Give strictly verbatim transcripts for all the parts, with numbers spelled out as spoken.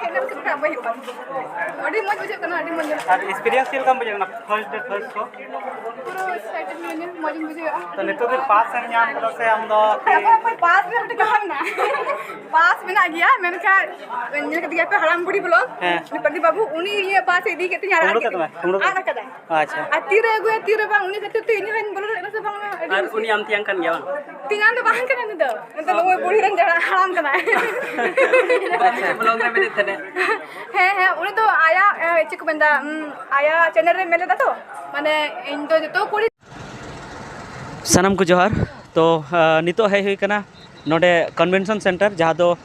ᱦᱮᱡ ᱞᱮᱱᱠᱷᱟᱱ ᱪᱮᱫ ᱞᱮᱠᱟ ᱵᱟᱭ ᱦᱩᱭᱩᱜᱼᱟ? ᱟᱹᱰᱤ ᱢᱚᱡᱽ ᱵᱩᱡᱷᱟᱹᱜ ᱠᱟᱱᱟ, ᱟᱹᱰᱤ ᱢᱚᱡᱽ ᱧᱮᱞᱚᱜ ᱟᱨ ᱠᱟᱱᱟ᱾ Experience ᱪᱮᱫ ᱞᱮᱠᱟᱢ ᱵᱩᱡᱷᱟᱹᱣ ᱠᱟᱱᱟ first day first show? ᱯᱩᱨᱟᱹ excited ᱢᱤᱱᱟᱹᱧᱟ, ᱢᱚᱡᱽ ᱤᱧ ᱵᱩᱡᱷᱟᱹᱣᱮᱫᱼᱟ᱾ ᱛᱚ ᱱᱤᱛᱚᱜ ᱫᱚ pass ᱮᱢ ᱧᱟᱢ ᱠᱟᱫᱟ ᱥᱮ ᱟᱢ ᱫᱚ ᱦᱟᱯᱳᱭ, ᱦᱟᱯᱳᱭ, pass ᱨᱮ ᱢᱤᱫᱴᱮᱱ ᱠᱟᱛᱷᱟ ᱢᱮᱱᱟᱜᱼᱟ᱾ Pass ᱢᱮᱱᱟᱜ ᱜᱮᱭᱟ, ᱢᱮᱱᱠᱷᱟᱱ ᱧᱮᱞ ᱠᱟᱛᱮ ᱜᱮ ᱟᱯᱮ ᱦᱟᱲᱟᱢ ᱵᱩᱲᱦᱤ vlog, ᱦᱮᱸ᱾ ᱩᱱᱤ ᱯᱨᱚᱫᱤᱯ ᱵᱟᱹᱵᱩ, ᱩᱱᱤ ᱤᱧᱟᱹᱜ pass ᱮ ᱤᱫᱤ ᱠᱮᱫ ᱛᱤᱧᱟ ᱟᱨ ᱠᱩᱢᱲᱩ ᱟᱫ ᱠᱮᱫ ᱠᱮᱫ ᱛᱟᱢᱟᱭ, ᱠᱩᱢᱲᱩ ᱛᱤᱧᱟ᱾ ᱠᱮᱫ ᱟᱫ ᱟᱠᱟᱫᱟᱭ᱾ ᱟᱪᱪᱷᱟ᱾ ᱟᱨ ᱛᱤᱨᱮ ᱟᱹᱜᱩᱭᱟ, ᱛᱤᱨᱮ ᱵᱟᱝ, ᱩᱱᱤ ᱠᱷᱟᱹᱛᱤᱨ ᱛᱮ ᱤᱧ ᱦᱚᱸᱧ ᱵᱚᱞᱚ ᱫᱟᱲᱮᱭᱟᱜ ᱠᱟᱱᱟ ᱥᱮ ᱵᱟᱝ, ᱟᱹᱰᱤ ᱟᱨ ᱢᱩᱥᱠᱤᱞ᱾ ᱩᱱᱤ ᱟᱢ ᱛᱮᱭᱟᱝ ᱠᱟᱱ ᱜᱮᱭᱟ ᱵᱟᱝ? ᱛᱮᱭᱟᱝ ᱫᱚ ᱵᱟᱝ ᱠᱟᱱᱟ ᱩᱱᱤ ᱫᱚ, ᱱᱤᱛᱚᱜ ᱫᱚ ᱱᱩᱭ ᱵᱩᱲᱦᱤ ᱨᱮᱱ ᱡᱟᱦᱟᱸ ᱦᱟᱲᱟᱢ ᱠᱟᱱᱟᱭ᱾ ᱟᱪᱪᱷᱟ, vlog ᱨᱮ ᱢᱮᱱᱮᱫ ᱛᱟᱦᱮᱱᱟᱭ᱾ ᱦᱮᱸ, ᱦᱮᱸ, ᱩᱱᱤ ᱫᱚ ᱟᱭᱟᱜ, ᱮ, ᱪᱮᱫ ᱠᱚ ᱢᱮᱱᱫᱟ, ᱩᱢ, ᱟᱭᱟᱜ channel ᱨᱮ ᱢᱮᱱ ᱞᱮᱫᱟ ᱛᱚ, ᱢᱟᱱᱮ ᱤᱧ ᱫᱚ ᱡᱚᱛᱚ ᱠᱩᱲᱤ ᱥᱟᱱᱟᱢ ᱠᱚ ᱡᱚᱦᱟᱨ᱾ ᱛᱚ, ᱟ, ᱱᱤᱛᱚᱜ ᱦᱮᱡ ᱦᱩᱭ ᱠᱟᱱᱟ ᱱᱚᱰᱮ convention center, ᱡᱟᱦᱟᱸ ᱫᱚ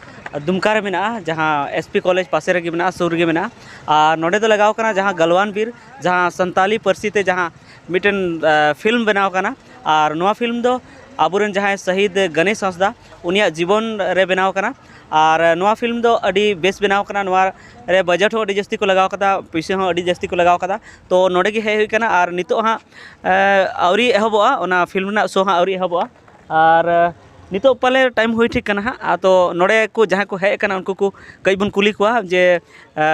ᱫᱩᱢᱠᱟ ᱨᱮ ᱢᱮᱱᱟᱜᱼᱟ, ᱡᱟᱦᱟᱸ S P college ᱯᱟᱥᱮ ᱨᱮᱜᱮ ᱢᱮᱱᱟᱜᱼᱟ, ᱥᱩᱨ ᱨᱮᱜᱮ ᱢᱮᱱᱟᱜᱼᱟ᱾ ᱟᱨ ᱱᱚᱰᱮ ᱫᱚ ᱞᱟᱜᱟᱣ ᱠᱟᱱᱟ ᱡᱟᱦᱟᱸ ᱜᱟᱞᱣᱟᱱ ᱵᱤᱨ, ᱡᱟᱦᱟᱸ ᱥᱟᱱᱛᱟᱞᱤ ᱯᱟᱹᱨᱥᱤ ᱛᱮ ᱡᱟᱦᱟᱸ ᱢᱤᱫᱴᱮᱱ, ᱟ, film ᱵᱮᱱᱟᱣ ᱠᱟᱱᱟ᱾ ᱟᱨ ᱱᱚᱣᱟ film ᱫᱚ ᱟᱵᱚᱨᱮᱱ ᱡᱟᱦᱟᱸᱭ ᱥᱟᱹᱦᱤᱫ ᱜᱚᱱᱮᱥ ᱦᱟᱸᱥᱫᱟ, ᱩᱱᱤᱭᱟᱜ ᱡᱤᱵᱚᱱ ᱨᱮ ᱵᱮᱱᱟᱣ ᱠᱟᱱᱟ᱾ ᱟᱨ ᱱᱚᱣᱟ film ᱫᱚ ᱟᱹᱰᱤ ᱵᱮᱥ ᱵᱮᱱᱟᱣ ᱠᱟᱱᱟ᱾ ᱱᱚᱣᱟ ᱨᱮ budget ᱦᱚᱸ ᱟᱹᱰᱤ ᱡᱟᱹᱥᱛᱤ ᱠᱚ ᱞᱟᱜᱟᱣ ᱠᱟᱫᱟ, ᱯᱩᱭᱥᱟᱹ ᱦᱚᱸ ᱟᱹᱰᱤ ᱡᱟᱹᱥᱛᱤ ᱠᱚ ᱞᱟᱜᱟᱣ ᱠᱟᱫᱟ᱾ ᱛᱚ ᱱᱚᱰᱮ ᱜᱮ ᱦᱮᱡ ᱦᱩᱭ ᱠᱟᱱᱟ᱾ ᱟᱨ ᱱᱤᱛᱚᱜ ᱦᱟᱸᱜ, ᱮ, ᱟᱹᱣᱨᱤ ᱮᱦᱚᱵᱚᱜᱼᱟ, ᱚᱱᱟ film ᱨᱮᱱᱟᱜ show ᱦᱟᱸᱜ ᱟᱹᱣᱨᱤ ᱮᱦᱚᱵᱚᱜᱼᱟ᱾ ᱟᱨ, ᱮ, ᱱᱤᱛᱚᱜ ᱯᱟᱞᱮ time ᱦᱩᱭ ᱴᱷᱤᱠ ᱠᱟᱱᱟ ᱦᱟᱸᱜ᱾ ᱟᱨ ᱛᱚ ᱱᱚᱰᱮ ᱠᱚ ᱡᱟᱦᱟᱸᱭ ᱠᱚ ᱦᱮᱡ ᱟᱠᱟᱱᱟ, ᱩᱱᱠᱩ ᱠᱚ ᱠᱟᱹᱡ ᱵᱚᱱ ᱠᱩᱞᱤ ᱠᱚᱣᱟ ᱡᱮ, ᱮ,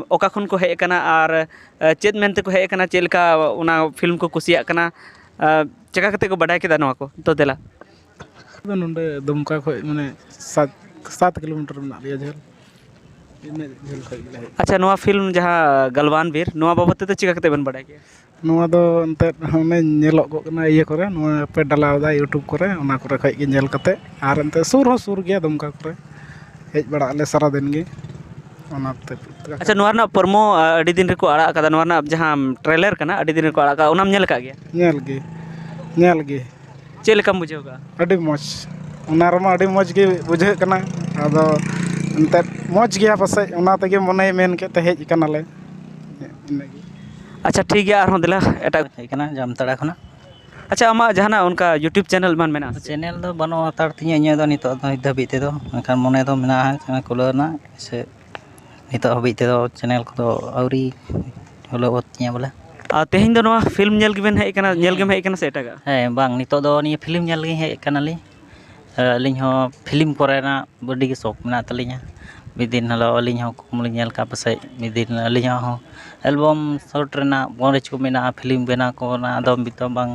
ᱚᱠᱟ ᱠᱷᱚᱱ ᱠᱚ ᱦᱮᱡ ᱟᱠᱟᱱᱟ ᱟᱨ, ᱮ, ᱪᱮᱫ ᱢᱮᱱᱛᱮ ᱠᱚ ᱦᱮᱡ ᱟᱠᱟᱱᱟ, ᱪᱮᱫ ᱞᱮᱠᱟ ᱚᱱᱟ film ᱠᱚ ᱠᱩᱥᱤᱭᱟᱜ ᱠᱟᱱᱟ, ᱮ, ᱪᱮᱠᱟ ᱠᱟᱛᱮ ᱠᱚ ᱵᱟᱰᱟᱭ ᱠᱮᱫᱟ ᱱᱚᱣᱟ ᱠᱚ? ᱛᱚ ᱫᱮᱞᱟ᱾ ᱟᱫᱚ ᱱᱚᱰᱮ ᱫᱩᱢᱠᱟ ᱠᱷᱚᱡ ᱢᱟᱱᱮ ᱥᱟᱛ, ᱥᱟᱛ kilometer ᱢᱮᱱᱟᱜ ᱞᱮᱭᱟ ᱡᱷᱟᱹᱞ᱾ ᱤᱱᱟᱹᱜ ᱡᱷᱟᱹᱞ ᱠᱷᱚᱡ ᱜᱮᱞᱮ ᱦᱮᱡ ᱟᱪᱪᱷᱟ, ᱱᱚᱣᱟ film ᱡᱟᱦᱟᱸ ᱜᱟᱞᱣᱟᱱ ᱵᱤᱨ, ᱱᱚᱣᱟ ᱵᱟᱵᱚᱫ ᱛᱮᱫᱚ ᱪᱤᱠᱟ ᱠᱟᱛᱮ ᱵᱮᱱ ᱵᱟᱰᱟᱭ ᱠᱮᱫᱟ? ᱱᱚᱣᱟ ᱫᱚ ᱮᱱᱛᱮᱫ ᱚᱱᱮ ᱧᱮᱞᱚᱜᱚᱜ ᱠᱟᱱᱟ ᱤᱭᱟᱹ ᱠᱚᱨᱮ, ᱱᱚᱣᱟ ᱯᱮ ᱰᱟᱞᱟᱣ ᱮᱫᱟ YouTube ᱠᱚᱨᱮ, ᱚᱱᱟ ᱠᱚᱨᱮ ᱠᱷᱚᱡ ᱜᱮ ᱧᱮᱞ ᱠᱟᱛᱮ, ᱟᱨ ᱮᱱᱛᱮᱫ ᱥᱩᱨ ᱦᱚᱸ ᱥᱩᱨ ᱜᱮᱭᱟ ᱫᱩᱢᱠᱟ ᱠᱚᱨᱮ, ᱦᱮᱡ ᱵᱟᱲᱟᱜ ᱟᱞᱮ ᱥᱟᱨᱟᱫᱤᱱ ᱜᱮ᱾ ᱚᱱᱟᱛᱮ ᱟᱪᱪᱷᱟ, ᱱᱚᱣᱟ ᱨᱮᱱᱟᱜ promo, ᱟ, ᱟᱹᱰᱤ ᱫᱤᱱ ᱨᱮᱠᱚ ᱟᱲᱟᱜ ᱟᱠᱟᱫᱟ, ᱱᱚᱣᱟ ᱨᱮᱱᱟᱜ ᱡᱟᱦᱟᱸ trailer ᱠᱟᱱᱟ, ᱟᱹᱰᱤ ᱫᱤᱱ ᱨᱮᱠᱚ ᱟᱲᱟᱜ ᱟᱠᱟᱫᱟ, ᱚᱱᱟᱢ ᱧᱮᱞ ᱟᱠᱟᱫ ᱜᱮᱭᱟ? ᱧᱮᱞ ᱜᱮ, ᱧᱮᱞ ᱜᱮ᱾ ᱪᱮᱫ ᱞᱮᱠᱟᱢ ᱵᱩᱡᱷᱟᱹᱣ ᱠᱟᱜᱼᱟ? ᱟᱹᱰᱤ ᱢᱚᱡᱽ, ᱚᱱᱟ ᱨᱮᱢᱟ ᱟᱹᱰᱤ ᱢᱚᱡᱽ ᱜᱮ ᱵᱩᱡᱷᱟᱹᱜ ᱠᱟᱱᱟ᱾ ᱟᱫᱚ ᱮᱱᱛᱮᱫ ᱢᱚᱡᱽ ᱜᱮᱭᱟ ᱯᱟᱥᱮᱡ, ᱚᱱᱟ ᱛᱮᱜᱮ ᱢᱚᱱᱮᱭ ᱢᱮᱱ ᱠᱮᱫ ᱛᱮ ᱦᱮᱡ ᱠᱟᱱᱟᱞᱮ᱾ ᱤᱱᱟᱹᱜᱮ᱾ ᱟᱪᱪᱷᱟ, ᱴᱷᱤᱠ ᱜᱮᱭᱟ, ᱟᱨᱦᱚᱸ ᱫᱮᱞᱟ ᱮᱴᱟᱜ᱾ ᱦᱮᱡ ᱠᱟᱱᱟ ᱡᱟᱢᱛᱟᱲᱟ ᱠᱷᱚᱱᱟᱜ᱾ ᱟᱪᱪᱷᱟ, ᱟᱢᱟᱜ ᱡᱟᱦᱟᱱᱟᱜ ᱚᱱᱠᱟ YouTube channel ᱮᱢᱟᱱ ᱢᱮᱱᱟᱜᱼᱟ ᱥᱮ ᱪᱮᱫ? Channel ᱫᱚ ᱵᱟᱹᱱᱩᱜ ᱦᱟᱛᱟᱲ ᱛᱤᱧᱟᱹ ᱤᱧᱟᱹᱜ ᱫᱚ ᱱᱤᱛᱚᱜ ᱫᱚ, ᱱᱤᱛ ᱫᱷᱟᱹᱵᱤᱡ ᱛᱮᱫᱚ, ᱢᱮᱱᱠᱷᱟᱱ ᱢᱚᱱᱮ ᱫᱚ ᱢᱮᱱᱟᱜᱼᱟ ᱠᱷᱩᱞᱟᱹᱣ ᱨᱮᱱᱟᱜ, ᱥᱮ ᱱᱤᱛᱚᱜ ᱦᱟᱹᱵᱤᱡ ᱛᱮᱫᱚ channel ᱠᱚᱫᱚ ᱟᱹᱣᱨᱤ ᱠᱷᱩᱞᱟᱹᱣ ᱛᱤᱧᱟᱹ ᱵᱚᱞᱮ᱾ ᱟᱨ ᱛᱮᱦᱮᱧ ᱫᱚ ᱱᱚᱣᱟ film ᱧᱮᱞ ᱜᱮᱵᱮᱱ ᱦᱮᱡ ᱟᱠᱟᱱᱟ, ᱧᱮᱞ ᱜᱮᱢ ᱦᱮᱡ ᱟᱠᱟᱱᱟ ᱥᱮ ᱮᱴᱟᱜᱟᱜ? ᱦᱮᱸ, ᱵᱟᱝ, ᱱᱤᱛᱚᱜ ᱫᱚ ᱱᱤᱭᱟᱹ film ᱧᱮᱞ ᱜᱮᱧ ᱦᱮᱡ ᱟᱠᱟᱱᱟᱞᱤᱧ᱾ ᱟᱹᱞᱤᱧ ᱦᱚᱸ film ᱠᱚᱨᱮᱱᱟᱜ ᱟᱹᱰᱤ ᱜᱮ ᱥᱚᱠ ᱢᱮᱱᱟᱜ ᱛᱟᱹᱞᱤᱧᱟ᱾ ᱢᱤᱫ ᱫᱤᱱ ᱦᱤᱞᱳᱜ ᱟᱹᱞᱤᱧ ᱦᱚᱸ ᱠᱩᱠᱢᱩ ᱞᱤᱧ ᱧᱮᱞ ᱠᱟᱜ, ᱯᱟᱥᱮᱡ ᱢᱤᱫ ᱫᱤᱱ ᱟᱹᱞᱤᱧᱟᱜ ᱦᱚᱸ ᱮᱞᱵᱟᱢ ᱥᱩᱴ ᱨᱮᱱᱟᱜ ᱜᱚᱨᱚᱡᱽ ᱠᱚ ᱢᱮᱱᱟᱜᱼᱟ, ᱯᱷᱤᱞᱢ ᱵᱮᱱᱟᱣ ᱠᱚ ᱨᱮᱱᱟᱜ᱾ ᱟᱫᱚ ᱱᱤᱛᱚᱜ ᱵᱟᱝ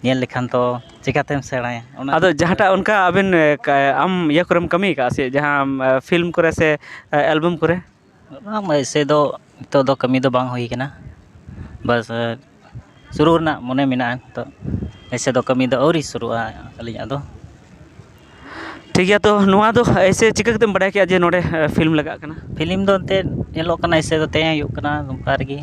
ᱧᱮᱞ ᱞᱮᱠᱷᱟᱱ ᱛᱚ ᱪᱤᱠᱟᱹᱛᱮᱢ ᱥᱮᱬᱟᱭᱟ? ᱚᱱᱟ ᱟᱫᱚ ᱡᱟᱦᱟᱸᱴᱟᱜ ᱚᱱᱠᱟ ᱟᱵᱮᱱ, ᱮ, ᱠᱟ-, ᱟᱢ ᱤᱭᱟᱹ ᱠᱚᱨᱮᱢ ᱠᱟᱹᱢᱤ ᱟᱠᱟᱫᱼᱟ ᱥᱮ ᱡᱟᱦᱟᱸ, ᱮ, ᱯᱷᱤᱞᱢ ᱠᱚᱨᱮ ᱥᱮ, ᱮ, ᱮᱞᱵᱟᱢ ᱠᱚᱨᱮ? ᱵᱟᱝ, ᱮᱭᱥᱮ ᱫᱚ ᱱᱤᱛᱚᱜ ᱫᱚ ᱠᱟᱹᱢᱤ ᱫᱚ ᱵᱟᱝ ᱦᱩᱭ ᱠᱟᱱᱟ᱾ ᱵᱟᱥ, ᱮ, ᱥᱩᱨᱩᱜ ᱨᱮᱱᱟᱜ ᱢᱚᱱᱮ ᱢᱮᱱᱟᱜᱼᱟ ᱱᱤᱛᱚᱜ᱾ ᱮᱭᱥᱮ ᱫᱚ ᱠᱟᱹᱢᱤ ᱫᱚ ᱟᱹᱣᱨᱤ ᱥᱩᱨᱩᱜᱼᱟ ᱟᱹᱞᱤᱧᱟᱜ ᱫᱚ᱾ ᱴᱷᱤᱠ ᱜᱮᱭᱟ, ᱛᱚ ᱱᱚᱣᱟ ᱫᱚ ᱮᱭᱥᱮ ᱪᱤᱠᱟᱹ ᱠᱟᱛᱮᱢ ᱵᱟᱰᱟᱭ ᱠᱮᱜᱼᱟ ᱡᱮ ᱱᱚᱰᱮ, ᱮ, ᱯᱷᱤᱞᱢ ᱞᱟᱜᱟᱜ ᱠᱟᱱᱟ? ᱯᱷᱤᱞᱢ ᱫᱚ ᱮᱱᱛᱮᱫ ᱧᱮᱞᱚᱜ ᱠᱟᱱᱟ, ᱮᱭᱥᱮ ᱫᱚ ᱛᱟᱦᱮᱸ ᱦᱩᱭᱩᱜ ᱠᱟᱱᱟ ᱱᱚᱝᱠᱟ ᱨᱮᱜᱮ᱾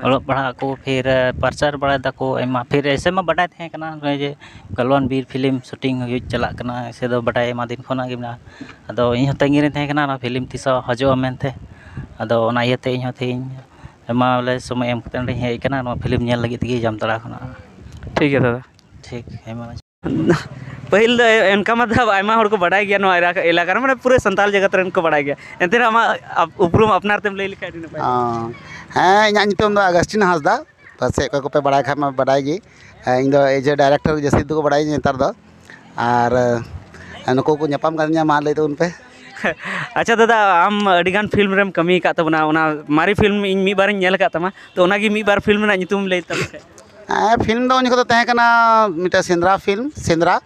ᱚᱞᱚᱜ ᱯᱟᱲᱦᱟᱜ ᱟᱠᱚ, ᱯᱷᱤᱨ, ᱮ, ᱯᱨᱚᱪᱟᱨ ᱵᱟᱲᱟᱭ ᱫᱟᱠᱚ ᱟᱭᱢᱟ᱾ ᱯᱷᱤᱨ ᱮᱭᱥᱮ ᱢᱟ ᱵᱟᱰᱟᱭ ᱛᱟᱦᱮᱸ ᱠᱟᱱᱟ, ᱱᱚᱜᱼᱚᱭ ᱡᱮ ᱜᱟᱞᱣᱟᱱ ᱵᱤᱨ ᱯᱷᱤᱞᱢ ᱥᱩᱴᱤᱝ ᱦᱩᱭᱩᱜ ᱪᱟᱞᱟᱜ ᱠᱟᱱᱟ, ᱮᱭᱥᱮ ᱫᱚ ᱵᱟᱰᱟᱭ ᱟᱭᱢᱟ ᱫᱤᱱ ᱠᱷᱚᱱᱟᱜ ᱜᱮ ᱢᱮᱱᱟᱜᱼᱟ᱾ ᱟᱫᱚ ᱤᱧ ᱦᱚᱸ ᱛᱟᱺᱜᱤ ᱨᱮᱧ ᱛᱟᱦᱮᱸ ᱠᱟᱱᱟ ᱱᱚᱣᱟ ᱯᱷᱤᱞᱢ ᱛᱤᱥᱚᱜ ᱦᱤᱡᱩᱜᱼᱟ ᱢᱮᱱᱛᱮ᱾ ᱟᱫᱚ ᱚᱱᱟ ᱤᱭᱟᱹᱛᱮ ᱤᱧ ᱦᱚᱸ ᱛᱮᱦᱮᱧ ᱟᱭᱢᱟ ᱵᱚᱞᱮ ᱥᱚᱢᱚᱭ ᱮᱢ ᱠᱟᱛᱮ ᱱᱚᱸᱰᱮᱧ ᱦᱮᱡ ᱟᱠᱟᱱᱟ ᱱᱚᱣᱟ ᱯᱷᱤᱞᱢ ᱧᱮᱞ ᱞᱟᱹᱜᱤᱫ ᱛᱮᱜᱮ ᱡᱟᱢᱛᱟᱲᱟ ᱠᱷᱚᱱᱟᱜ᱾ ᱴᱷᱤᱠ ᱜᱮᱭᱟ ᱫᱟᱫᱟ᱾ ᱴᱷᱤᱠ, ᱟᱭᱢᱟ᱾ ᱯᱟᱹᱦᱤᱞ ᱫᱚ ᱚᱱᱠᱟ ᱢᱟ ᱫᱟᱫᱟ ᱟᱭᱢᱟ ᱦᱚᱲ ᱠᱚ ᱵᱟᱰᱟᱭ ᱜᱮᱭᱟ ᱱᱚᱣᱟ ᱮᱞᱟᱠᱟ, ᱮᱞᱟᱠᱟ ᱨᱮ, ᱢᱟᱱᱮ ᱯᱩᱨᱟᱹ ᱥᱟᱱᱛᱟᱲ ᱡᱟᱜᱟᱛ ᱨᱮᱱ ᱠᱚ ᱵᱟᱰᱟᱭ ᱜᱮᱭᱟ, ᱮᱱᱛᱮ ᱨᱮᱦᱚᱸ ᱟᱢᱟᱜ ᱟᱯ-, ᱩᱯᱨᱩᱢ ᱟᱯᱱᱟᱨ ᱛᱮᱢ ᱞᱟᱹᱭ ᱞᱮᱠᱷᱟᱱ ᱟᱹᱰᱤ ᱱᱟᱯᱟᱭ᱾ ᱚ, ᱦᱮᱸ, ᱤᱧᱟᱹᱜ ᱧᱩᱛᱩᱢ ᱫᱚ ᱟᱜᱟᱥᱴᱤᱱ ᱦᱟᱸᱥᱫᱟ᱾ ᱯᱟᱥᱮᱡ ᱚᱠᱚᱭ ᱠᱚᱯᱮ ᱵᱟᱲᱟᱭ ᱠᱷᱟᱡ ᱢᱟ ᱵᱟᱰᱟᱭ ᱜᱮ᱾ ᱦᱮᱸ, ᱤᱧ ᱫᱚ ᱮᱡᱮ ᱰᱟᱭᱨᱮᱠᱴᱚᱨ ᱡᱟᱹᱥᱛᱤ ᱫᱚᱠᱚ ᱵᱟᱲᱟᱭᱤᱧ ᱱᱮᱛᱟᱨ ᱫᱚ᱾ ᱟᱨ, ᱮ, ᱱᱩᱠᱩ ᱠᱚ ᱧᱟᱯᱟᱢ ᱠᱟᱫᱤᱧᱟ, ᱢᱟ ᱞᱟᱹᱭ ᱛᱟᱵᱚᱱ ᱯᱮ᱾ ᱟᱪᱪᱷᱟ ᱫᱟᱫᱟ, ᱟᱢ ᱟᱹᱰᱤᱜᱟᱱ ᱯᱷᱤᱞᱢ ᱨᱮᱢ ᱠᱟᱹᱢᱤ ᱟᱠᱟᱫ ᱛᱟᱵᱚᱱᱟ, ᱚᱱᱟ ᱢᱟᱨᱮ ᱯᱷᱤᱞᱢ ᱤᱧ ᱢᱤᱫ ᱵᱟᱨᱤᱧ ᱧᱮᱞ ᱟᱠᱟᱫ ᱛᱟᱢᱟ, ᱛᱚ ᱚᱱᱟᱜᱮ ᱢᱤᱫ ᱵᱟᱨ ᱯᱷᱤᱞᱢ ᱨᱮᱱᱟᱜ ᱧᱩᱛᱩᱢ ᱞᱟᱹᱭ ᱛᱟᱢ ᱠᱷᱟᱡ᱾ ᱦᱮᱸ, ᱯᱷᱤᱞᱢ ᱫᱚ ᱩᱱ ᱡᱚᱠᱷᱚᱱ ᱫᱚ ᱛᱟᱦᱮᱸ ᱠᱟᱱᱟ ᱢᱤᱫᱴᱮᱱ ᱥᱮᱸᱫᱽᱨᱟ ᱯᱷᱤᱞᱢ, ᱥᱮᱸᱫᱽᱨᱟ,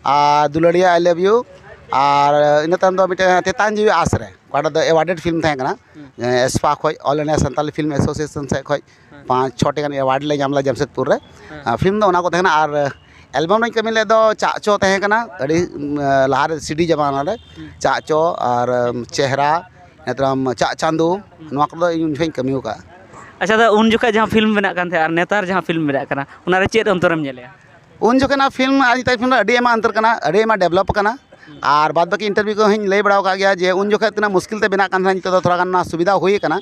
ᱟᱨ ᱫᱩᱞᱟᱹᱲᱤᱭᱟ I love you, ᱟᱨ ᱤᱱᱟᱹ ᱛᱟᱭᱚᱢ ᱫᱚ ᱢᱤᱫᱴᱮᱱ ᱛᱮᱛᱟᱝ ᱡᱤᱣᱤ ᱟᱸᱥ ᱨᱮ, ᱚᱠᱟᱴᱟᱜ ᱫᱚ ᱮᱣᱟᱨᱰᱮᱰ ᱯᱷᱤᱞᱢ ᱛᱟᱦᱮᱸ ᱠᱟᱱᱟ᱾ ᱦᱩᱸ᱾ ᱮᱥᱯᱟ ᱠᱷᱚᱡ, All India Santali Film Association ᱥᱮᱫ ᱠᱷᱚᱡ ᱦᱮᱸ᱾ ᱯᱟᱸᱪ ᱪᱷᱚᱴᱤ ᱜᱟᱱ ᱮᱣᱟᱨᱰ ᱞᱮ ᱧᱟᱢ ᱞᱮᱫᱟ ᱡᱟᱢᱥᱮᱫᱽᱯᱩᱨ ᱨᱮ᱾ ᱦᱮᱸ᱾ ᱟᱨ ᱯᱷᱤᱞᱢ ᱫᱚ ᱚᱱᱟ ᱠᱚ ᱛᱟᱦᱮᱸ ᱠᱟᱱᱟ᱾ ᱟᱨ ᱮᱞᱵᱟᱢ ᱨᱮᱧ ᱠᱟᱹᱢᱤ ᱞᱮᱫ ᱫᱚ ᱪᱟᱜ ᱪᱚ ᱛᱟᱦᱮᱸ ᱠᱟᱱᱟ, ᱟᱹᱰᱤ, ᱩᱢ, ᱞᱟᱦᱟᱨᱮ ᱥᱤᱰᱤ ᱡᱟᱢᱟᱱᱟ ᱨᱮ᱾ ᱦᱩᱸ᱾ ᱪᱟᱜ ᱪᱚ ᱟᱨ, ᱩᱢ, ᱪᱮᱦᱨᱟ, ᱱᱮᱛᱟᱨ ᱟᱢ ᱪᱟᱜ ᱪᱟᱸᱫᱚ, ᱦᱩᱸ᱾ ᱱᱚᱣᱟ ᱠᱚᱫᱚ ᱤᱧ ᱩᱱ ᱡᱚᱠᱷᱚᱱ ᱤᱧ ᱠᱟᱹᱢᱤ ᱟᱠᱟᱫᱼᱟ᱾ ᱟᱪᱪᱷᱟ ᱫᱟ, ᱩᱱ ᱡᱚᱠᱷᱚᱱ ᱡᱟᱦᱟᱸ ᱯᱷᱤᱞᱢ ᱵᱮᱱᱟᱜ ᱠᱟᱱ ᱛᱟᱦᱮᱸᱫ ᱟᱨ ᱱᱮᱛᱟᱨ ᱡᱟᱦᱟᱸ ᱯᱷᱤᱞᱢ ᱵᱮᱱᱟᱜ ᱠᱟᱱᱟ, ᱚᱱᱟᱨᱮ ᱪᱮᱫ ᱚᱱᱛᱚᱨᱮᱢ ᱧᱮᱞᱮᱜᱼᱟ? ᱩᱱ ᱡᱚᱠᱷᱚᱱᱟᱜ ᱯᱷᱤᱞᱢ ᱟᱨ ᱱᱮᱛᱟᱨ ᱯᱷᱤᱞᱢ ᱨᱮ ᱟᱹᱰᱤ ᱟᱭᱢᱟ ᱚᱱᱛᱚᱨ ᱠᱟᱱᱟ, ᱟᱹᱰᱤ ᱟᱭᱢᱟ ᱰᱮᱵᱷᱞᱚᱯ ᱟᱠᱟᱱᱟ᱾ ᱦᱩᱸ᱾ ᱟᱨ ᱵᱟᱫ ᱵᱟᱹᱠᱤ ᱤᱱᱴᱟᱨᱵᱷᱤᱭᱩ ᱠᱚᱦᱚᱸᱧ ᱞᱟᱹᱭ ᱵᱟᱲᱟ ᱟᱠᱟᱫ ᱜᱮᱭᱟ ᱡᱮ ᱩᱱ ᱡᱚᱠᱷᱚᱱ ᱛᱤᱱᱟᱹᱜ ᱢᱩᱥᱠᱤᱞ ᱛᱮ ᱵᱮᱱᱟᱜ ᱠᱟᱱ ᱛᱟᱦᱮᱱᱟ, ᱱᱤᱛᱚᱜ ᱫᱚ ᱛᱷᱚᱲᱟ ᱜᱟᱱ ᱱᱚᱣᱟ ᱥᱩᱵᱤᱫᱷᱟ ᱦᱩᱭ ᱟᱠᱟᱱᱟ᱾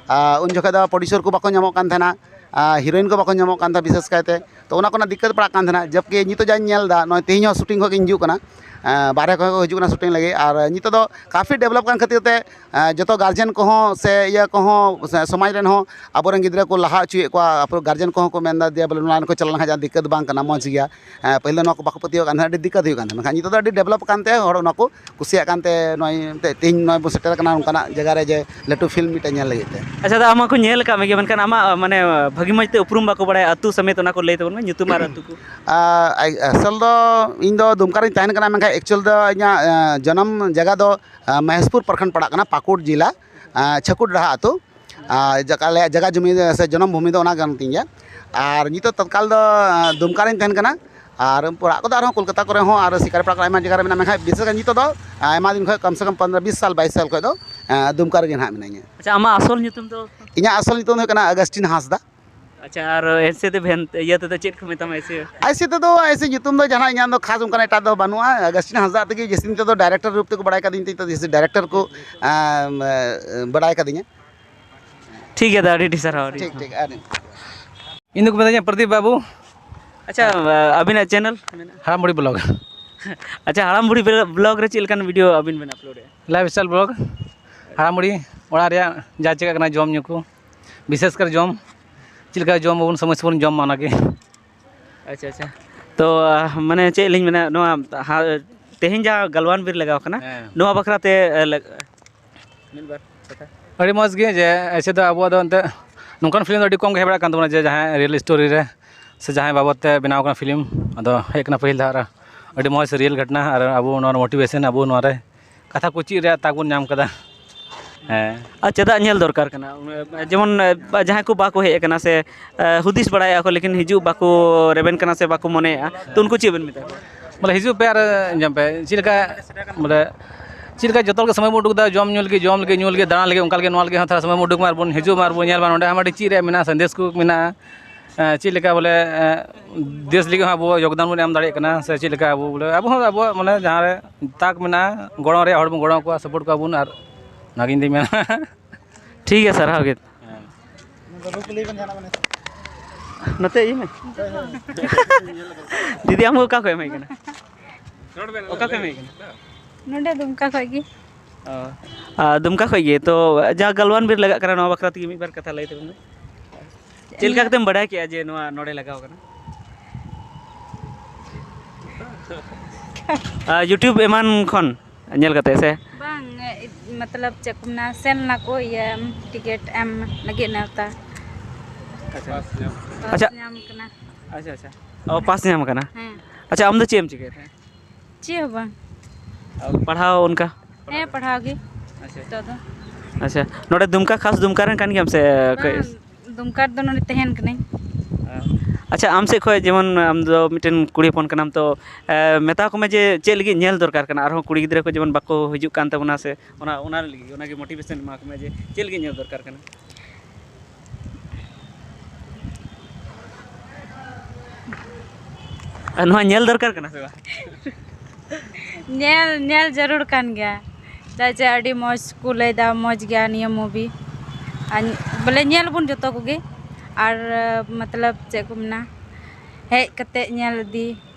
ᱟᱨ ᱩᱱ ᱡᱚᱠᱷᱚᱱ ᱫᱚ ᱯᱨᱚᱰᱭᱩᱥᱟᱨ ᱠᱚ ᱵᱟᱠᱚ ᱧᱟᱢᱚᱜ ᱠᱟᱱ ᱛᱟᱦᱮᱱᱟ, ᱟᱨ ᱦᱤᱨᱳᱭᱤᱱ ᱠᱚ ᱵᱟᱠᱚ ᱧᱟᱢᱚᱜ ᱠᱟᱱ ᱛᱟᱦᱮᱱᱟ ᱵᱤᱥᱮᱥ ᱠᱟᱭᱛᱮ᱾ ᱛᱚ ᱚᱱᱟ ᱠᱚᱨᱮᱱᱟᱜ ᱫᱤᱠᱠᱟᱛ ᱯᱟᱲᱟᱜ ᱠᱟᱱ ᱛᱟᱦᱮᱱᱟ᱾ ᱡᱚᱵᱠᱤ ᱱᱤᱛᱚᱜ ᱡᱟᱧ ᱧᱮᱞ ᱮᱫᱟ, ᱱᱚᱜᱼᱚᱭ ᱛᱮᱦᱮᱧ ᱦᱚᱸ ᱥᱩᱴᱤᱝ ᱠᱷᱚᱱ ᱜᱤᱧ ᱦᱤᱡᱩᱜ ᱠᱟᱱᱟ, ᱮᱸ, ᱵᱟᱦᱨᱮ ᱠᱷᱚᱱ ᱠᱚ ᱦᱤᱡᱩᱜ ᱠᱟᱱᱟ ᱥᱩᱴᱤᱝ ᱞᱟᱹᱜᱤᱫ᱾ ᱟᱨ ᱱᱤᱛᱚᱜ ᱫᱚ ᱠᱟᱯᱷᱤ ᱰᱮᱵᱷᱞᱚᱯ ᱠᱟᱱ ᱠᱷᱟᱹᱛᱤᱨ ᱛᱮ, ᱮᱸ, ᱡᱚᱛᱚ ᱜᱟᱨᱡᱮᱱ ᱠᱚᱦᱚᱸ ᱥᱮ ᱤᱭᱟᱹ ᱠᱚᱦᱚᱸ, ᱥᱮ ᱥᱚᱢᱟᱡᱽ ᱨᱮᱱ ᱦᱚᱸ ᱟᱵᱚᱨᱮᱱ ᱜᱤᱫᱽᱨᱟᱹ ᱠᱚ ᱞᱟᱦᱟ ᱦᱚᱪᱚᱭᱮᱫ ᱠᱚᱣᱟ᱾ ᱟᱵᱚ ᱜᱟᱨᱡᱮᱱ ᱠᱚᱦᱚᱸ ᱠᱚ ᱢᱮᱱᱫᱟ ᱡᱮ ᱵᱚᱞᱮ ᱱᱚᱣᱟ ᱠᱚ ᱪᱟᱞᱟᱣ ᱞᱮᱱᱠᱷᱟᱱ ᱡᱟᱦᱟᱸ ᱫᱤᱠᱠᱟᱛ ᱵᱟᱝ ᱠᱟᱱᱟ, ᱢᱚᱡᱽ ᱜᱮᱭᱟ᱾ ᱮᱸ, ᱯᱟᱹᱦᱤᱞ ᱫᱚ ᱱᱚᱣᱟ ᱠᱚ ᱵᱟᱠᱚ ᱯᱟᱹᱛᱭᱟᱹᱣᱟᱜ ᱠᱟᱱ ᱛᱟᱦᱮᱸᱫ, ᱟᱹᱰᱤ ᱫᱤᱠᱠᱟᱛ ᱦᱩᱭᱩᱜ ᱠᱟᱱ ᱛᱟᱦᱮᱸᱫ᱾ ᱢᱮᱱᱠᱷᱟᱱ ᱱᱤᱛᱚᱜ ᱫᱚ ᱟᱹᱰᱤ ᱰᱮᱵᱷᱞᱚᱯ ᱠᱟᱱᱛᱮ ᱦᱚᱲ ᱚᱱᱟ ᱠᱚ ᱠᱩᱥᱤᱭᱟᱜ ᱠᱟᱱᱛᱮ ᱱᱚᱜᱼᱚᱭ ᱮᱱᱛᱮᱫ ᱛᱮᱦᱮᱧ ᱱᱚᱜᱼᱚᱭ ᱵᱚᱱ ᱥᱮᱴᱮᱨ ᱟᱠᱟᱱᱟ ᱱᱚᱝᱠᱟᱱᱟᱜ ᱡᱟᱭᱜᱟ ᱨᱮ ᱡᱮ ᱞᱟᱹᱴᱩ ᱯᱷᱤᱞᱢ ᱢᱤᱫᱴᱮᱱ ᱧᱮᱞ ᱞᱟᱹᱜᱤᱫ ᱛᱮ᱾ ᱟᱪᱪᱷᱟ, ᱫᱟ, ᱟᱢ ᱢᱟᱠᱚ ᱧᱮᱞ ᱟᱠᱟᱫ ᱢᱮᱜᱮ, ᱢᱮᱱᱠᱷᱟᱱ ᱟᱢᱟᱜ, ᱢᱟᱱᱮ, ᱵᱷᱟᱹᱜᱤ ᱢᱚᱡᱽ ᱛᱮ ᱩᱯᱨᱩᱢ ᱵᱟᱠᱚ ᱵᱟᱲᱟᱭᱟ, ᱟᱹᱛᱩ ᱥᱚᱢᱮᱛ ᱚᱱᱟ ᱠᱚ ᱞᱟᱹᱭ ᱛᱟᱵᱚᱱ ᱢᱮ, ᱧᱩᱛᱩᱢ ᱟᱨ ᱟᱹᱛᱩ ᱠᱚ᱾ ᱟᱨ ᱟᱭ-, ᱟᱥᱚᱞ ᱫᱚ ᱤᱧ ᱫᱚ ᱫᱩᱢᱠᱟ ᱨᱤᱧ ᱛᱟᱦᱮᱱ ᱠᱟᱱᱟ, ᱢᱮᱱᱠᱷᱟᱱ ᱮᱠᱪᱩᱭᱮᱞ ᱫᱚ ᱤᱧᱟᱹᱜ, ᱟᱸ, ᱡᱚᱱᱚᱢ ᱡᱟᱭᱜᱟ ᱫᱚ, ᱟᱸ, ᱢᱚᱦᱮᱥᱯᱩᱨ ᱯᱨᱚᱠᱷᱚᱸᱰ ᱯᱟᱲᱟᱜ ᱠᱟᱱᱟ, ᱯᱟᱹᱠᱩᱲ ᱡᱮᱞᱟ, ᱟᱸ, ᱪᱷᱟᱹᱠᱩᱲ ᱰᱟᱦᱟ ᱟᱹᱛᱩ᱾ ᱟᱨ ᱡᱟᱠᱟ-, ᱟᱞᱮᱭᱟᱜ ᱡᱟᱭᱜᱟ ᱡᱚᱢᱤ ᱥᱮ ᱡᱚᱱᱚᱢ ᱵᱷᱩᱢᱤ ᱫᱚ ᱚᱱᱟ ᱠᱟᱱ ᱛᱤᱧ ᱜᱮᱭᱟ᱾ ᱟᱨ ᱱᱤᱛᱚᱜ ᱛᱚᱛᱠᱟᱞ ᱫᱚ, ᱟᱸ, ᱫᱩᱢᱠᱟ ᱨᱤᱧ ᱛᱟᱦᱮᱱ ᱠᱟᱱᱟ᱾ ᱟᱨ ᱚᱲᱟᱜ ᱠᱚᱫᱚ ᱟᱨᱦᱚᱸ ᱠᱳᱞᱠᱟᱛᱟ ᱠᱚᱨᱮ ᱦᱚᱸ ᱟᱨ ᱥᱤᱠᱟᱨ ᱯᱟᱲᱟ ᱠᱚᱨᱮ ᱟᱭᱢᱟ ᱡᱟᱭᱜᱟ ᱨᱮ ᱢᱮᱱᱟᱜᱼᱟ, ᱢᱮᱱᱠᱷᱟᱱ ᱵᱤᱥᱮᱥ ᱠᱟᱨ ᱱᱤᱛᱚᱜ ᱫᱚ ᱟᱭᱢᱟ ᱫᱤᱱ ᱠᱷᱚᱱ, ᱠᱚᱢ ᱥᱮ ᱠᱚᱢ ᱯᱚᱱᱫᱽᱨᱚ ᱵᱤᱥ ᱥᱟᱞ, ᱵᱟᱭᱤᱥ ᱥᱟᱞ ᱠᱷᱚᱱ ᱫᱚ, ᱟᱸ, ᱫᱩᱢᱠᱟ ᱨᱮᱜᱮ ᱱᱟᱦᱟᱜ ᱢᱤᱱᱟᱹᱧᱟ᱾ ᱟᱪᱪᱷᱟ, ᱟᱢᱟᱜ ᱟᱥᱚᱞ ᱧᱩᱛᱩᱢ ᱫᱚ? ᱤᱧᱟᱹᱜ ᱟᱥᱚᱞ ᱧᱩᱛᱩᱢ ᱫᱚ ᱦᱩᱭᱩᱜ ᱠᱟᱱᱟ ᱟᱜᱟᱥᱴᱤᱱ ᱦᱟᱸᱥᱫᱟ᱾ ᱟᱪᱪᱷᱟ, ᱟᱨ ᱮᱭᱥᱮ ᱛᱮ ᱵᱷᱮᱱ-, ᱤᱭᱟᱹ ᱛᱮᱫᱚ ᱪᱮᱫ ᱠᱚ ᱢᱮᱛᱟᱢᱟ ᱮᱭᱥᱮ? ᱟᱭᱥᱮ ᱛᱮᱫᱚ, ᱟᱭᱥᱮ ᱧᱩᱛᱩᱢ ᱫᱚ ᱡᱟᱦᱟᱱᱟᱜ ᱤᱧᱟᱹᱜ ᱫᱚ ᱠᱷᱟᱥ ᱚᱱᱠᱟᱱᱟᱜ ᱮᱴᱟᱜ ᱫᱚ ᱵᱟᱹᱱᱩᱜᱼᱟ᱾ ᱟᱜᱟᱥᱴᱤᱱ ᱦᱟᱸᱥᱫᱟ ᱛᱮᱜᱮ ᱡᱟᱹᱥᱛᱤ ᱱᱤᱛᱚᱜ ᱫᱚ ᱰᱟᱭᱨᱮᱠᱴᱚᱨ ᱨᱩᱯ ᱛᱮᱠᱚ ᱵᱟᱲᱟᱭ ᱠᱟᱫᱤᱧ ᱛᱮ, ᱱᱤᱛᱚᱜ ᱡᱟᱹᱥᱛᱤ ᱰᱟᱭᱨᱮᱠᱴᱚᱨ ᱠᱚ, ᱟᱸ, ᱵᱟᱲᱟᱭ ᱠᱟᱫᱤᱧᱟ᱾ ᱴᱷᱤᱠ ᱜᱮᱭᱟ ᱫᱟ, ᱟᱹᱰᱤ ᱟᱹᱰᱤ ᱥᱟᱨᱦᱟᱣ, ᱟᱹᱰᱤ ᱴᱷᱤᱠ, ᱴᱷᱤᱠ, ᱟᱹᱰᱤ ᱤᱧ ᱫᱚᱠᱚ ᱢᱮᱛᱟᱹᱧᱟ ᱯᱨᱚᱫᱤᱯ ᱵᱟᱹᱵᱩ᱾ ᱟᱪᱪᱷᱟ, ᱟᱹᱵᱤᱱᱟᱜ ᱪᱮᱱᱮᱞ ᱢᱮᱱᱟᱜᱼᱟ? ᱦᱟᱲᱟᱢ ᱵᱩᱲᱦᱤ ᱵᱞᱚᱜ᱾ ᱟᱪᱪᱷᱟ, ᱦᱟᱲᱟᱢ ᱵᱩᱲᱦᱤ ᱵᱞᱚᱜ ᱨᱮ ᱪᱮᱫ ᱞᱮᱠᱟᱱ ᱵᱷᱤᱰᱤᱭᱳ ᱟᱹᱵᱤᱱ ᱵᱮᱱ ᱟᱯᱞᱳᱰᱮᱜᱼᱟ? ᱞᱟᱭᱤᱯᱷ ᱥᱴᱟᱭᱤᱞ ᱵᱞᱚᱜ, ᱦᱟᱲᱟᱢ ᱵᱩᱲᱦᱤ ᱚᱲᱟᱜ ᱨᱮᱭᱟᱜ ᱡᱟ ᱪᱤᱠᱟᱹᱜ ᱠᱟᱱᱟ, ᱡᱚᱢ ᱧᱩ ᱠᱚ, ᱵᱤᱥᱮᱥ ᱠᱟᱨ ᱡᱚᱢ, ᱪᱮᱫ ᱞᱮᱠᱟ ᱡᱚᱢ ᱟᱵᱚᱱ, ᱥᱚᱢᱚᱭ ᱥᱚᱢᱚᱭ ᱵᱚᱱ ᱡᱚᱢ ᱢᱟ, ᱚᱱᱟᱜᱮ᱾ ᱟᱪᱪᱷᱟ, ᱟᱪᱪᱷᱟ᱾ ᱛᱚ, ᱢᱟᱱᱮ, ᱪᱮᱫ ᱞᱤᱧ ᱢᱮᱱᱟ, ᱱᱚᱣᱟ ᱦᱟ-, ᱛᱮᱦᱮᱧ ᱡᱟᱦᱟᱸ ᱜᱟᱞᱣᱟᱱ ᱵᱤᱨ ᱞᱟᱜᱟᱣ ᱠᱟᱱᱟ, ᱦᱮᱸ᱾ ᱱᱚᱣᱟ ᱵᱟᱠᱷᱨᱟ ᱛᱮ, ᱮ, ᱞᱮ-, ᱢᱤᱫ ᱵᱟᱨ ᱠᱟᱛᱷᱟ᱾ ᱟᱹᱰᱤ ᱢᱚᱡᱽ ᱜᱮ ᱡᱮ ᱮᱭᱥᱮ ᱫᱚ ᱟᱵᱚᱣᱟᱜ ᱫᱚ ᱮᱱᱛᱮᱫ ᱱᱚᱝᱠᱟᱱ ᱯᱷᱤᱞᱢ ᱫᱚ ᱟᱹᱰᱤ ᱠᱚᱢ ᱜᱮ ᱦᱮᱡ ᱵᱟᱲᱟᱜ ᱠᱟᱱ ᱛᱟᱵᱚᱱᱟ, ᱡᱮ ᱡᱟᱦᱟᱸᱭ ᱨᱤᱭᱮᱞ ᱥᱴᱳᱨᱤ ᱨᱮ ᱥᱮ ᱡᱟᱦᱟᱸᱭ ᱵᱟᱵᱚᱫ ᱛᱮ ᱵᱮᱱᱟᱣ ᱠᱟᱱᱟ ᱯᱷᱤᱞᱢ᱾ ᱟᱫᱚ ᱦᱮᱡ ᱠᱟᱱᱟ ᱯᱟᱹᱦᱤᱞ ᱫᱷᱟᱣ ᱟᱨ ᱟᱹᱰᱤ ᱢᱚᱡᱽ ᱨᱤᱭᱮᱞ ᱜᱷᱚᱴᱱᱟ ᱟᱨ ᱟᱵᱚ ᱱᱚᱣᱟ ᱨᱮ ᱢᱳᱴᱤᱵᱷᱮᱥᱚᱱ, ᱟᱵᱚ ᱱᱚᱣᱟ ᱨᱮ ᱠᱟᱛᱷᱟ ᱠᱚ ᱪᱮᱫ ᱨᱮᱭᱟᱜ ᱛᱟᱠ ᱵᱚᱱ ᱧᱟᱢ ᱠᱟᱫᱟ᱾ ᱦᱮᱸ᱾ ᱟᱨ ᱪᱮᱫᱟᱜ ᱧᱮᱞ ᱫᱚᱨᱠᱟᱨ ᱠᱟᱱᱟ? ᱡᱮᱢᱚᱱ, ᱡᱟᱦᱟᱸᱭ ᱠᱚ ᱵᱟᱠᱚ ᱦᱮᱡ ᱟᱠᱟᱱᱟ ᱥᱮ, ᱦᱩᱫᱤᱥ ᱵᱟᱲᱟᱭᱮᱫᱼᱟ ᱠᱚ, ᱞᱮᱠᱤᱱ ᱦᱤᱡᱩᱜ ᱵᱟᱠᱚ ᱨᱮᱵᱮᱱ ᱠᱟᱱᱟ ᱥᱮ ᱵᱟᱠᱚ ᱢᱚᱱᱮᱭᱮᱫᱼᱟ, ᱛᱚ ᱩᱱᱠᱩ ᱪᱮᱫ ᱵᱮᱱ ᱢᱮᱛᱟ ᱠᱚᱣᱟ? ᱵᱚᱞᱮ, ᱦᱤᱡᱩᱜ ᱯᱮ ᱟᱨ ᱧᱟᱢ ᱯᱮ᱾ ᱪᱮᱫ ᱞᱮᱠᱟ, ᱵᱚᱞᱮ, ᱪᱮᱫ ᱞᱮᱠᱟ ᱡᱚᱛᱚ ᱦᱚᱲ ᱜᱮ ᱥᱚᱢᱚᱭ ᱵᱚᱱ ᱩᱰᱩᱠ ᱮᱫᱟ, ᱡᱚᱢ ᱧᱩ ᱞᱟᱹᱜᱤᱫ, ᱡᱚᱢ ᱞᱟᱹᱜᱤᱫ, ᱧᱩ ᱞᱟᱹᱜᱤᱫ, ᱫᱟᱬᱟᱱ ᱞᱟᱹᱜᱤᱫ, ᱚᱱᱠᱟ ᱞᱟᱹᱜᱤᱫ, ᱱᱚᱣᱟ ᱞᱟᱹᱜᱤᱫ ᱦᱚᱸ ᱛᱷᱚᱲᱟ ᱥᱚᱢᱚᱭ ᱵᱚᱱ ᱩᱰᱩᱠ ᱢᱟ ᱟᱨ ᱵᱚᱱ ᱦᱤᱡᱩᱜ ᱢᱟ ᱟᱨ ᱵᱚᱱ ᱧᱮᱞ ᱢᱟ, ᱱᱚᱸᱰᱮ ᱟᱭᱢᱟ ᱟᱹᱰᱤ ᱪᱮᱫ ᱨᱮᱭᱟᱜ ᱢᱮᱱᱟᱜᱼᱟ, ᱥᱟᱸᱫᱮᱥ ᱠᱚ ᱢᱮᱱᱟᱜᱼᱟ᱾ ᱮᱸ, ᱪᱮᱫ ᱞᱮᱠᱟ ᱵᱚᱞᱮ, ᱮᱸ, ᱫᱮᱥ ᱞᱟᱹᱜᱤᱫ ᱦᱚᱸ ᱟᱵᱚ ᱭᱳᱜᱽᱫᱟᱱ ᱵᱚᱱ ᱮᱢ ᱫᱟᱲᱮᱭᱟᱜ ᱠᱟᱱᱟ, ᱥᱮ ᱪᱮᱫ ᱞᱮᱠᱟ ᱟᱵᱚ ᱵᱚᱞᱮ, ᱟᱵᱚ ᱦᱚᱸ ᱟᱵᱚᱣᱟᱜ ᱢᱟᱱᱮ ᱡᱟᱦᱟᱸ ᱨᱮ ᱛᱟᱠ ᱢᱮᱱᱟᱜᱼᱟ, ᱜᱚᱲᱚ ᱨᱮᱭᱟᱜ ᱦᱚᱲ ᱵᱚᱱ ᱜᱚᱲᱚ ᱟᱠᱚᱣᱟ, ᱥᱟᱯᱳᱨᱴ ᱠᱚᱣᱟ ᱵᱚᱱ, ᱟᱨ ᱚᱱᱟᱜᱮ ᱤᱧ ᱫᱩᱧ ᱢᱮᱱᱟ᱾ ᱴᱷᱤᱠ ᱜᱮᱭᱟ, ᱥᱟᱨᱦᱟᱣ ᱜᱮ᱾ ᱦᱮᱸ᱾ ᱱᱚᱛᱮ ᱤᱭᱟᱹ ᱢᱮ᱾ ᱫᱤᱫᱤ, ᱟᱢ ᱚᱠᱟ ᱠᱷᱚᱱ ᱮᱢ ᱦᱮᱡ ᱠᱟᱱᱟ? ᱚᱠᱟ ᱠᱷᱚᱱ ᱮᱢ ᱦᱮᱡ ᱠᱟᱱᱟ? ᱱᱚᱰᱮ ᱫᱩᱢᱠᱟ ᱠᱷᱚᱱ ᱜᱮ᱾ ᱚ, ᱟᱨ ᱫᱩᱢᱠᱟ ᱠᱷᱚᱱ ᱜᱮ ᱛᱚ, ᱡᱟᱦᱟᱸ ᱜᱟᱞᱣᱟᱱ ᱵᱤᱨ ᱞᱟᱜᱟᱜ ᱠᱟᱱᱟ, ᱱᱚᱣᱟ ᱵᱟᱠᱷᱨᱟ ᱛᱮᱜᱮ ᱢᱤᱫ ᱵᱟᱨ ᱠᱟᱛᱷᱟ ᱞᱟᱹᱭ ᱛᱟᱵᱚᱱ ᱢᱮ᱾ ᱪᱮᱫ ᱞᱮᱠᱟ ᱠᱟᱛᱮᱢ ᱵᱟᱰᱟᱭ ᱠᱮᱫᱼᱟ ᱡᱮ ᱱᱚᱣᱟ ᱱᱚᱰᱮ ᱞᱟᱜᱟᱣ ᱠᱟᱱᱟ? ᱟᱨ YouTube ᱮᱢᱟᱱ ᱠᱷᱚᱱ ᱧᱮᱞ ᱠᱟᱛᱮ ᱥᱮ? ᱵᱟᱝ, ᱮ, ᱢᱚᱛᱞᱚᱵ ᱪᱮᱫ ᱠᱚ ᱢᱮᱱᱟ, ᱥᱮᱱ ᱞᱮᱱᱟ ᱠᱚ ᱤᱭᱟᱹ ᱴᱤᱠᱤᱴ ᱮᱢ ᱞᱟᱹᱜᱤᱫ ᱱᱮᱣᱛᱟ᱾ ᱟᱪᱪᱷᱟ᱾ ᱯᱟᱥ ᱟᱪᱪᱷᱟ᱾ ᱧᱟᱢ ᱠᱟᱱᱟ᱾ ᱟᱪᱪᱷᱟ, ᱟᱪᱪᱷᱟ᱾ ᱚ, ᱯᱟᱥ ᱧᱟᱢ ᱠᱟᱱᱟ᱾ ᱦᱮᱸ᱾ ᱟᱪᱪᱷᱟ, ᱟᱢ ᱫᱚ ᱪᱮᱫ ᱮᱢ ᱪᱤᱠᱟᱹᱭ ᱛᱟᱦᱮᱸᱫ? ᱪᱮᱫ ᱦᱚᱸ ᱵᱟᱝ᱾ ᱟᱨ ᱯᱟᱲᱦᱟᱣ ᱚᱱᱠᱟ? ᱦᱮᱸ, ᱯᱟᱲᱦᱟᱣ ᱜᱮ᱾ ᱟᱪᱪᱷᱟ᱾ ᱱᱤᱛᱚᱜ ᱫᱚ᱾ ᱟᱪᱪᱷᱟ, ᱱᱚᱰᱮ ᱫᱩᱢᱠᱟ, ᱠᱷᱟᱥ ᱫᱩᱢᱠᱟ ᱨᱮᱱ ᱠᱟᱱ ᱜᱮᱭᱟᱢ ᱥᱮ? ᱵᱟᱝ, ᱫᱩᱢᱠᱟ ᱨᱮᱫᱚ ᱱᱚᱰᱮ ᱛᱟᱦᱮᱱ ᱠᱟᱹᱱᱟᱹᱧ᱾ ᱟᱪᱪᱷᱟ, ᱟᱢ ᱥᱮᱫ ᱠᱷᱚᱱ ᱡᱮᱢᱚᱱ ᱟᱢ ᱫᱚ ᱢᱤᱫᱴᱮᱱ ᱠᱩᱲᱤ ᱦᱚᱯᱚᱱ ᱠᱟᱱᱟᱢ, ᱛᱚ, ᱮ, ᱢᱮᱛᱟ ᱠᱚᱢᱮ ᱡᱮ ᱪᱮᱫ ᱞᱟᱹᱜᱤᱫ ᱧᱮᱞ ᱫᱚᱨᱠᱟᱨ ᱠᱟᱱᱟ, ᱟᱨᱦᱚᱸ ᱠᱩᱲᱤ ᱜᱤᱫᱽᱨᱟᱹ ᱠᱚ ᱡᱮᱢᱚᱱ ᱵᱟᱠᱚ ᱦᱤᱡᱩᱜ ᱠᱟᱱ ᱛᱟᱵᱚᱱᱟ ᱥᱮ, ᱚᱱᱟ, ᱚᱱᱟ ᱞᱟᱹᱜᱤᱫ, ᱚᱱᱟᱜᱮ motivation ᱮᱢᱟ ᱠᱚᱢᱮ ᱡᱮ ᱪᱮᱫ ᱞᱟᱹᱜᱤᱫ ᱧᱮᱞ ᱫᱚᱨᱠᱟᱨ ᱠᱟᱱᱟ᱾ ᱟᱨ ᱱᱚᱣᱟ ᱧᱮᱞ ᱫᱚᱨᱠᱟᱨ ᱠᱟᱱᱟ ᱥᱮ ᱵᱟᱝ? ᱧᱮᱞ, ᱧᱮᱞ ᱡᱟᱹᱨᱩᱲ ᱠᱟᱱ ᱜᱮᱭᱟ, ᱪᱮᱫᱟᱜ ᱡᱮ ᱟᱹᱰᱤ ᱢᱚᱡᱽ ᱠᱚ ᱞᱟᱹᱭᱫᱟ, ᱢᱚᱡᱽ ᱜᱮᱭᱟ ᱱᱤᱭᱟᱹ movie᱾ ᱟᱨ ᱵᱚᱞᱮ ᱧᱮᱞ ᱵᱚᱱ ᱡᱚᱛᱚ ᱠᱚᱜᱮ, ᱟᱨ ᱢᱚᱛᱞᱚᱵ ᱪᱮᱫ ᱠᱚ ᱢᱮᱱᱟ, ᱦᱮᱡ ᱠᱟᱛᱮ ᱧᱮᱞ ᱤᱫᱤ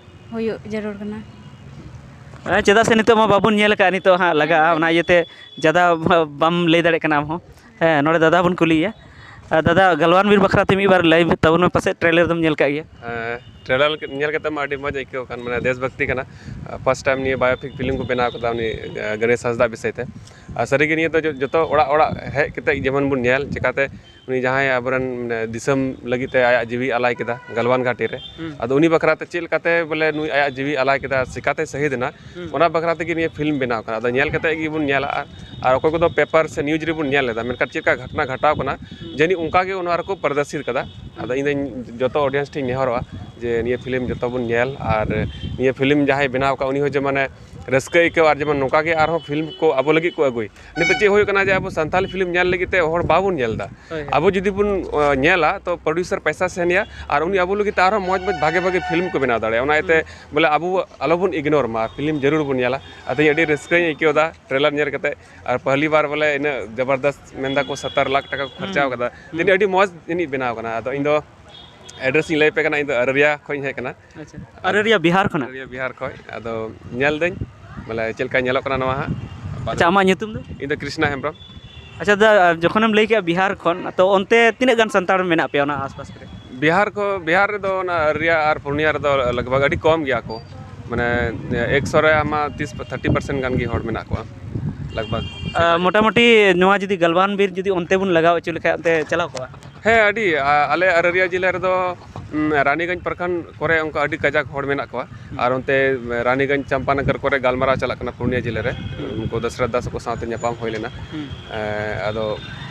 ᱦᱩᱭᱩᱜ ᱡᱟᱹᱨᱩᱲ ᱠᱟᱱᱟ᱾ ᱦᱮᱸ, ᱪᱮᱫᱟᱜ ᱥᱮ ᱱᱤᱛᱚᱜ ᱢᱟ ᱵᱟᱵᱚᱱ ᱧᱮᱞ ᱟᱠᱟᱫᱼᱟ, ᱱᱤᱛᱚᱜ ᱦᱟᱸᱜ ᱞᱟᱜᱟᱜᱼᱟ, ᱚᱱᱟ ᱤᱭᱟᱹᱛᱮ ᱡᱟᱫᱟ ᱵᱟᱢ ᱞᱟᱹᱭ ᱫᱟᱲᱮᱭᱟᱜ ᱠᱟᱱᱟ ᱟᱢ ᱦᱚᱸ᱾ ᱦᱮᱸ, ᱱᱚᱰᱮ ᱫᱟᱫᱟ ᱵᱚᱱ ᱠᱩᱞᱤᱭᱮᱭᱟ᱾ ᱟᱨ ᱫᱟᱫᱟ, ᱜᱟᱞᱣᱟᱱ ᱵᱤᱨ ᱵᱟᱠᱷᱨᱟ ᱛᱮ ᱢᱤᱫ ᱵᱟᱨ ᱞᱟᱹᱭ ᱛᱟᱵᱚᱱ ᱢᱮ, ᱯᱟᱥᱮᱡ trailer ᱫᱚᱢ ᱧᱮᱞ ᱠᱟᱜ ᱜᱮᱭᱟ᱾ ᱦᱮᱸ, trailer ᱧᱮᱞ ᱠᱟᱛᱮ ᱢᱟ ᱟᱹᱰᱤ ᱢᱚᱡᱽ ᱟᱹᱭᱠᱟᱹᱣ ᱠᱟᱱ, ᱢᱟᱱᱮ ᱫᱮᱥ ᱵᱷᱚᱠᱛᱤ ᱠᱟᱱᱟ᱾ First time ᱱᱤᱭᱟᱹ biopic film ᱠᱚ ᱵᱮᱱᱟᱣ ᱠᱟᱫᱟ ᱩᱱᱤ, ᱟᱸ, ᱜᱚᱱᱮᱥ ᱦᱟᱸᱥᱫᱟ ᱵᱤᱥᱚᱭ ᱛᱮ᱾ ᱟᱨ ᱥᱟᱹᱨᱤᱜᱮ ᱱᱤᱭᱟᱹ ᱫᱚ ᱡᱚ-, ᱡᱚᱛᱚ ᱚᱲᱟᱜ ᱚᱲᱟᱜ ᱦᱮᱡ ᱠᱟᱛᱮ ᱡᱮᱢᱚᱱ ᱵᱚᱱ ᱧᱮᱞ, ᱪᱮᱠᱟᱛᱮ ᱩᱱᱤ ᱡᱟᱦᱟᱸᱭ ᱟᱵᱚᱨᱮᱱ, ᱢᱟᱱᱮ, ᱫᱤᱥᱚᱢ ᱞᱟᱹᱜᱤᱫ ᱛᱮ ᱟᱭᱟᱜ ᱡᱤᱣᱤ ᱟᱞᱟᱭ ᱠᱮᱫᱟ ᱜᱟᱞᱣᱟᱱ ᱜᱷᱟᱴᱤ ᱨᱮ᱾ ᱦᱩᱸ᱾ ᱟᱫᱚ ᱩᱱᱤ ᱵᱟᱠᱷᱨᱟ ᱛᱮ ᱪᱮᱫ ᱞᱮᱠᱟᱛᱮ ᱵᱚᱞᱮ ᱱᱩᱭ ᱟᱭᱟᱜ ᱡᱤᱣᱤ ᱟᱞᱟᱭ ᱠᱮᱫᱟ, ᱪᱤᱠᱟᱛᱮ ᱥᱟᱹᱦᱤᱫ ᱮᱱᱟ, ᱦᱩᱸ᱾ ᱚᱱᱟ ᱵᱟᱠᱷᱨᱟ ᱛᱮᱜᱮ ᱱᱤᱭᱟᱹ film ᱵᱮᱱᱟᱣ ᱠᱟᱱᱟ᱾ ᱟᱫᱚ ᱧᱮᱞ ᱠᱟᱛᱮ ᱜᱮᱵᱚᱱ ᱧᱮᱞᱟ, ᱟᱨ, ᱟᱨ ᱚᱠᱚᱭ ᱠᱚᱫᱚ paper ᱥᱮ news ᱨᱮᱵᱚᱱ ᱧᱮᱞ ᱞᱮᱫᱟ, ᱢᱮᱱᱠᱷᱟᱱ ᱪᱮᱫ ᱞᱮᱠᱟ ᱜᱷᱚᱴᱚᱱᱟ ᱜᱷᱚᱴᱟᱣ ᱠᱟᱱᱟ, ᱦᱩᱸ᱾ ᱡᱟᱹᱱᱤᱡ ᱚᱱᱠᱟ ᱜᱮ ᱚᱱᱟ ᱨᱮᱠᱚ ᱯᱨᱚᱫᱚᱨᱥᱤᱛ ᱠᱟᱫᱟ᱾ ᱟᱫᱚ ᱦᱩᱸ᱾ ᱤᱧ ᱫᱚᱧ ᱡᱚᱛᱚ audience ᱴᱷᱮᱱ ᱤᱧ ᱱᱮᱦᱚᱨᱚᱜᱼᱟ ᱡᱮ ᱱᱤᱭᱟᱹ film ᱡᱚᱛᱚ ᱵᱚᱱ ᱧᱮᱞ, ᱟᱨ ᱱᱤᱭᱟᱹ film ᱡᱟᱦᱟᱸᱭ ᱵᱮᱱᱟᱣ ᱠᱟᱜ ᱩᱱᱤ ᱦᱚᱸ ᱡᱮ, ᱢᱟᱱᱮ, ᱨᱟᱹᱥᱠᱟᱹ ᱟᱹᱭᱠᱟᱹᱣ, ᱟᱨ ᱡᱮᱢᱚᱱ ᱱᱚᱝᱠᱟ ᱜᱮ ᱟᱨᱦᱚᱸ film ᱠᱚ ᱟᱵᱚ ᱞᱟᱹᱜᱤᱫ ᱠᱚ ᱟᱹᱜᱩᱭ᱾ ᱱᱤᱛᱚᱜ ᱪᱮᱫ ᱦᱩᱭᱩᱜ ᱠᱟᱱᱟ ᱡᱮ ᱟᱵᱚ ᱥᱟᱱᱛᱟᱞᱤ film ᱧᱮᱞ ᱞᱟᱹᱜᱤᱫ ᱛᱮ ᱦᱚᱲ ᱵᱟᱵᱚᱱ ᱧᱮᱞ ᱮᱫᱟ᱾ ᱦᱳᱭ, ᱦᱳᱭ᱾ ᱟᱵᱚ ᱡᱩᱫᱤ ᱵᱚᱱ, ᱚ, ᱧᱮᱞᱟ, ᱛᱚ producer ᱯᱚᱭᱥᱟ ᱥᱮᱱ ᱮᱭᱟ ᱟᱨ ᱩᱱᱤ ᱟᱵᱚ ᱞᱟᱹᱜᱤᱫ ᱛᱮ ᱟᱨᱦᱚᱸ ᱢᱚᱡᱽ ᱢᱚᱡᱽ ᱵᱷᱟᱜᱮ ᱵᱷᱟᱜᱮ film ᱠᱚ ᱵᱮᱱᱟᱣ ᱫᱟᱲᱮᱭᱟᱜᱼᱟ᱾ ᱚᱱᱟ ᱤᱭᱟᱹᱛᱮ ᱦᱩᱸ᱾ ᱵᱚᱞᱮ ᱟᱵᱚ ᱟᱞᱚᱵᱚᱱ ignore ᱢᱟ, film ᱡᱟᱹᱨᱩᱲ ᱵᱚᱱ ᱧᱮᱞᱟ᱾ ᱟᱫᱚ ᱤᱧ ᱟᱹᱰᱤ ᱨᱟᱹᱥᱠᱟᱹᱧ ᱟᱹᱭᱠᱟᱹᱣ ᱮᱫᱟ trailer ᱧᱮᱞ ᱠᱟᱛᱮ, ᱟᱨ ᱯᱟᱦᱞᱤ ᱵᱟᱨ ᱵᱚᱞᱮ ᱤᱱᱟᱹᱜ ᱡᱚᱵᱚᱨᱫᱚᱥᱛ ᱢᱮᱱ ᱫᱟᱠᱚ ᱥᱚᱛᱛᱚᱨ ᱞᱟᱠᱷ ᱴᱟᱠᱟ ᱠᱚ ᱠᱷᱚᱨᱪᱟᱣ ᱦᱩᱸ᱾ ᱠᱟᱫᱟ᱾ ᱦᱩᱸ᱾ ᱡᱟᱹᱱᱤᱡ ᱟᱹᱰᱤ ᱢᱚᱡᱽ ᱡᱟᱹᱱᱤᱡ ᱵᱮᱱᱟᱣ ᱠᱟᱱᱟ᱾ ᱟᱫᱚ ᱤᱧ ᱫᱚ ᱮᱰᱨᱮᱥ ᱤᱧ ᱞᱟᱹᱭ ᱟᱯᱮ ᱠᱟᱱᱟ, ᱤᱧ ᱫᱚ ᱟᱨᱟᱨᱤᱭᱟ ᱠᱷᱚᱱ ᱤᱧ ᱦᱮᱡ ᱟᱠᱟᱱᱟ᱾ ᱟᱪᱪᱷᱟ, ᱟᱨᱟᱨᱤᱭᱟ ᱵᱤᱦᱟᱨ ᱠᱷᱚᱱᱟᱜ? ᱟᱨᱟᱨᱤᱭᱟ ᱵᱤᱦᱟᱨ ᱠᱷᱚᱱ᱾ ᱟᱫᱚ ᱧᱮᱞ ᱫᱟᱹᱧ ᱵᱚᱞᱮ ᱪᱮᱫ ᱞᱮᱠᱟ ᱧᱮᱞᱚᱜ ᱠᱟᱱᱟ ᱱᱚᱣᱟ ᱦᱟᱸᱜ᱾ ᱟᱪᱪᱷᱟ, ᱟᱢᱟᱜ ᱧᱩᱛᱩᱢ ᱫᱚ? ᱤᱧ ᱫᱚ ᱠᱨᱤᱥᱱᱟ ᱦᱮᱢᱵᱨᱚᱢ᱾ ᱟᱪᱪᱷᱟ ᱫᱟ, ᱡᱚᱠᱷᱚᱱᱮᱢ ᱞᱟᱹᱭ ᱠᱮᱜᱼᱟ ᱵᱤᱦᱟᱨ ᱠᱷᱚᱱ, ᱛᱚ ᱚᱱᱛᱮ ᱛᱤᱱᱟᱹᱜ ᱜᱟᱱ ᱥᱟᱱᱛᱟᱲ ᱢᱮᱱᱟᱜ ᱯᱮᱭᱟ ᱚᱱᱟ ᱟᱥᱯᱟᱥ ᱠᱚᱨᱮ? ᱵᱤᱦᱟᱨ ᱠᱚ, ᱵᱤᱦᱟᱨ ᱨᱮᱫᱚ ᱚᱱᱟ ᱟᱨᱟᱨᱤᱭᱟ ᱟᱨ ᱯᱩᱨᱩᱞᱤᱭᱟ ᱨᱮᱫᱚ ᱞᱟᱜᱽ ᱵᱷᱟᱜᱽ ᱟᱹᱰᱤ ᱠᱚᱢ ᱜᱮᱭᱟ ᱠᱚ, ᱢᱟᱱᱮ ᱮᱠᱥᱚ ᱨᱮ ᱟᱢᱟᱜ ᱛᱤᱥ ᱛᱷᱟᱨᱴᱤ ᱯᱟᱨᱥᱮᱱᱴ ᱜᱟᱱ ᱜᱮ ᱦᱚᱲ ᱢᱮᱱᱟᱜ ᱠᱚᱣᱟ ᱞᱟᱜᱽ ᱵᱷᱟᱜᱽ᱾ ᱟᱨ ᱢᱚᱴᱟᱢᱩᱴᱤ ᱱᱚᱣᱟ ᱡᱩᱫᱤ ᱜᱟᱞᱣᱟᱱ ᱵᱤᱨ ᱡᱩᱫᱤ ᱚᱱᱛᱮ ᱵᱚᱱ ᱞᱟᱜᱟᱣ ᱦᱚᱪᱚ ᱞᱮᱠᱷᱟᱡ ᱚᱱᱛᱮ ᱪᱟᱞᱟᱣ ᱠᱚᱜᱼᱟ? ᱦᱮᱸ, ᱟᱹᱰᱤ, ᱟ-, ᱟᱞᱮ ᱟᱨᱟᱨᱤᱭᱟ ᱡᱮᱞᱟ ᱨᱮᱫᱚ, ᱩᱢ, ᱨᱟᱱᱤᱜᱚᱸᱡᱽ ᱯᱨᱚᱠᱷᱚᱸᱰ ᱠᱚᱨᱮ ᱚᱱᱠᱟ ᱟᱹᱰᱤ ᱠᱟᱡᱟᱠ ᱦᱚᱲ ᱢᱮᱱᱟᱜ ᱠᱚᱣᱟ᱾ ᱦᱩᱸ᱾ ᱟᱨ ᱚᱱᱛᱮ ᱨᱟᱱᱤᱜᱚᱸᱡᱽ ᱪᱟᱢᱯᱟᱱᱚᱜᱚᱨ ᱠᱚᱨᱮ ᱜᱟᱞᱢᱟᱨᱟᱣ ᱪᱟᱞᱟᱜ ᱠᱟᱱᱟ ᱯᱩᱨᱩᱞᱤᱭᱟ ᱡᱮᱞᱟ ᱨᱮ᱾ ᱦᱩᱸ᱾ ᱩᱱᱠᱩ ᱫᱚᱥᱨᱚᱛᱷ ᱫᱟᱥ ᱠᱚ ᱥᱟᱶᱛᱮ ᱧᱟᱯᱟᱢ ᱦᱩᱭ ᱞᱮᱱᱟ᱾ ᱦᱩᱸ᱾ ᱮᱸ, ᱟᱫᱚ